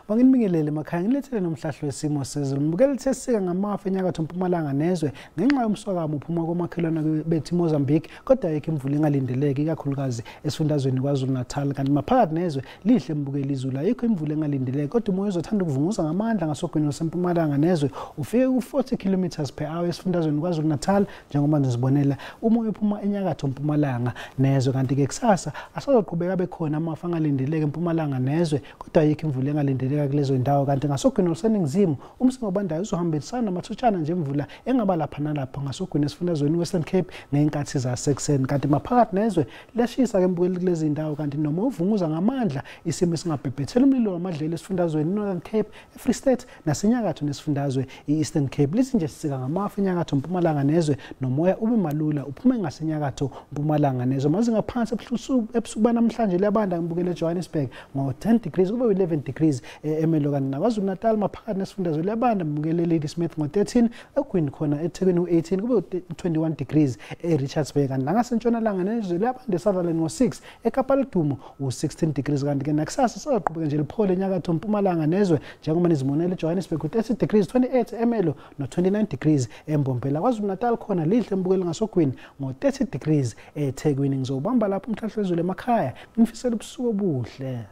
Manginibingelele emakhaya, ngilethele nomhlahlo wesimo sezulu. Mbukeli, lithe sika ngamafu enyakatho mpumalanga nezwe ngenxa yomswakamo uphuma komakhelwane bethu Mozambique, kodwa ayikho imvula engalindeleki ikakhulukazi esifundazweni KwaZulu-Natal. Kanti maphakathi nezwe lihle mbukeli izulu, ayikho imvula engalindeleki, kodwa umoya uzothanda ukuvunguza ngamandla ngasogwini lwasempumalanga nezwe ufike ku-40 km per hour esifundazweni KwaZulu-Natal, njengoba nizibonela umoya uphuma enyakatho mpumalanga nezwe. Kanti-ke kusasa asazoqhubeka bekhona amafu angalindeleki empumalanga nezwe, kodwa ayikho imvula engalindeleka kulezo ndawo. Kanti ngasogwini oluseningizimu umsinga obandayo uzohambisana namathutshana nje imvula engaba lapha nalapha ngasogwini esifundazweni Western Cape ngey'nkathi zasekuseni. Kanti maphakathi nezwe liyashisa-ke mbukeli kulezi ndawo, kanti noma uvunguza ngamandla isimo esingabhebhethela umlilo wamadlelo esifundazweni Northern Cape, eFree State nasenyakatho nesifundazwe i-Eastern Cape. Lithi nje sisika ngamafu enyakatho mpumalanga nezwe, nomoya ube malula uphume ngasenyakatho mpumalanga nezwe. Amazinga phansi ebusuku banamhlanje liyabanda ngibukele eJohannesburg ngo-10 degrees kube 11 degrees eMelo. Kanti naKwaZulu-Natal maphakathi nesifundazwe liyabanda mbukele Ladysmith ngo-13, eGwini khona eThekwini u-18 kube 21 degrees eRichards Bay. Kanti nangasentshonalanga nezwe liyabanda eSutherland ngo-6, eKapa Ludumo u-16 degrees. Kanti-ke nakusasa sazaqhubeka nje liphole enyakatho mpumalanga nezwe, njengoba nizibonela eJohannesburg u-30 degrees, 28 eMelo no-29 degrees eMbombela. KwaZulu-Natal khona lihle mbukeli ngasogwini ngo-30 degrees eThekwini. Ngizobamba lapho umhlahlo wezulu emakhaya, ngifisela ubusuku obuhle.